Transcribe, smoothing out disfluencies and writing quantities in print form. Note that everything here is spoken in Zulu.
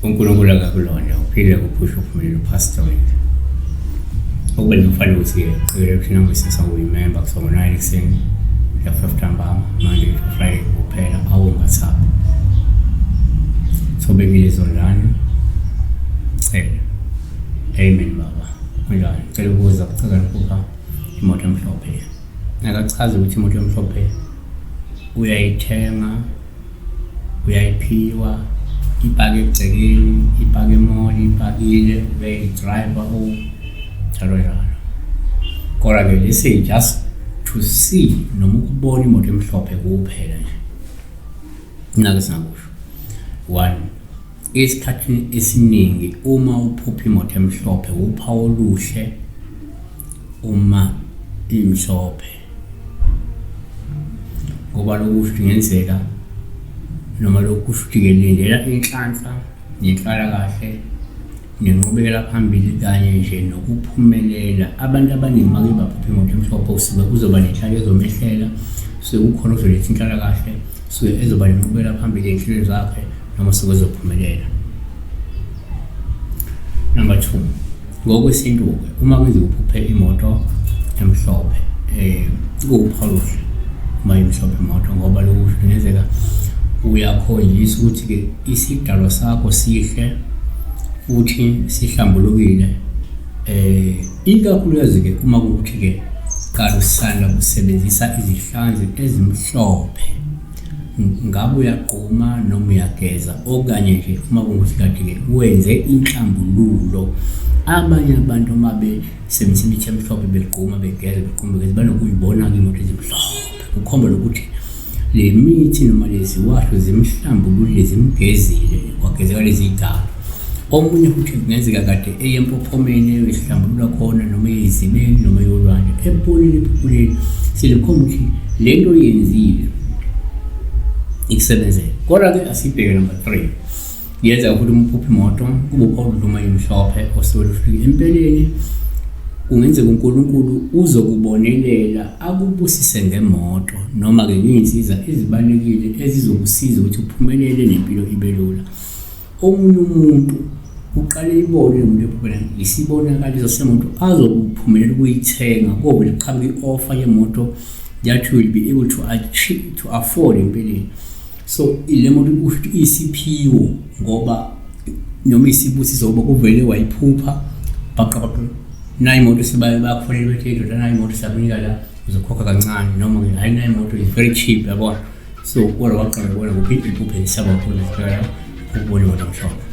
uNkulunkulu akakulonda uphile kuphusha uphumelele uPastor wethu. Okube nokufanele ukuthi-ke qikelele ukuthi nangwisisa uyimemba kusuka ngo-9 ekuseni kuya ku-5 ntambama, Monday to Friday kuphela, awungathaphi. Thobekile Zondani Cele. Amen baba. Kunjani? Cela ukubuza kuchaza ukuphupha imoto emhlophe. Akachazi ukuthi imoto emhlophe uyayithenga, uyayiphiwa, ipake egcekeni, ipake emall, ipakile, uyayidrayiva njalo njalo. Kodwa-ke this is just to see noma ukubona imoto emhlophe kuphela nje. Nake singakusho. One, esikhathini esiningi uma uphupha imoto emhlophe wuphawu oluhle uma imhlophe, ngoba lokhu kusho ukuthi kungenzeka noma lokhu kusho ukuthi-ke lindela inhlanhla nenhlalakahle nenqubekela phambili kanye nje nokuphumelela. Abantu abaningi make baphupha imoto emhlophe kusuke kuzoba nenhlalo ezomehlela, kusuke kukhona ozoletha inhlalakahle, suke ezoba nenqubekela phambili ey'nhlelweni zakhe noma suke ezophumelela. Number two, ngokwesintu-ke uma kwenzeka uphuphe imoto emhlophe kuwuphawu oluhle uma imhlophe imoto, ngoba lokhu kusho kungenzeka uyakhonjiswa ukuthi-ke isidalwa sakho sihle futhi sihlambulukile, ikakhulukazi-ke uma kuwukuthi-ke qala usanda kusebenzisa izihlanzi ezimhlophe, ngabe uyagquma noma uyageza okanye nje uma kungukuthi kade-ke wenze inhlambululo. Abanye abantu uma besebenzisa imithi emhlophe begquma begeza begquma begeza banokuyibona-ke imoto ezimhlophe, kukhomba lokuthi le mithi noma lezi washo zimhlambululile zimgezile kwagezeka lezi y'dalo. Omunye futhi kungenzeka kade eye empophomeni eyozihlambulula khona noma eyizibeni noma eyolwandle, ebonile iphupho leli selikhomba ukuthi le nto oyenzile ikusebenzele. Kodwa-ke asibheke number three. Kuyenzeka ukuthi uma uphupha imoto kube uphawu oludluma imhlophe osuke lufike empeleni, kungenzeka uNkulunkulu uzokubonelela akubusise ngemoto noma-ke ngey'nsiza ezibalulekile ezizokusiza ukuthi uphumelele nempilo ibe lula. Omunye umuntu uqale ibone le moto ephuphela isibonakaliso semoto azokuphumelela ukuyithenga kovele kuqhamuke i-offer yemoto that you will be able to achieve, to afford empeleni. So le moto kusho ukuthi iyisiphiwo ngoba noma isibusiso ngoba kuvele wayiphupha baqa baqa nayi imoto sebaye bakufonela bethi indoda nayi imoto siyakunika la uzokhokha kancane noma ke hayi nayi imoto is very cheap yabona. So kodwa waqala kubona kuphi iphupheni siyabona ukubona imoto mhlophe.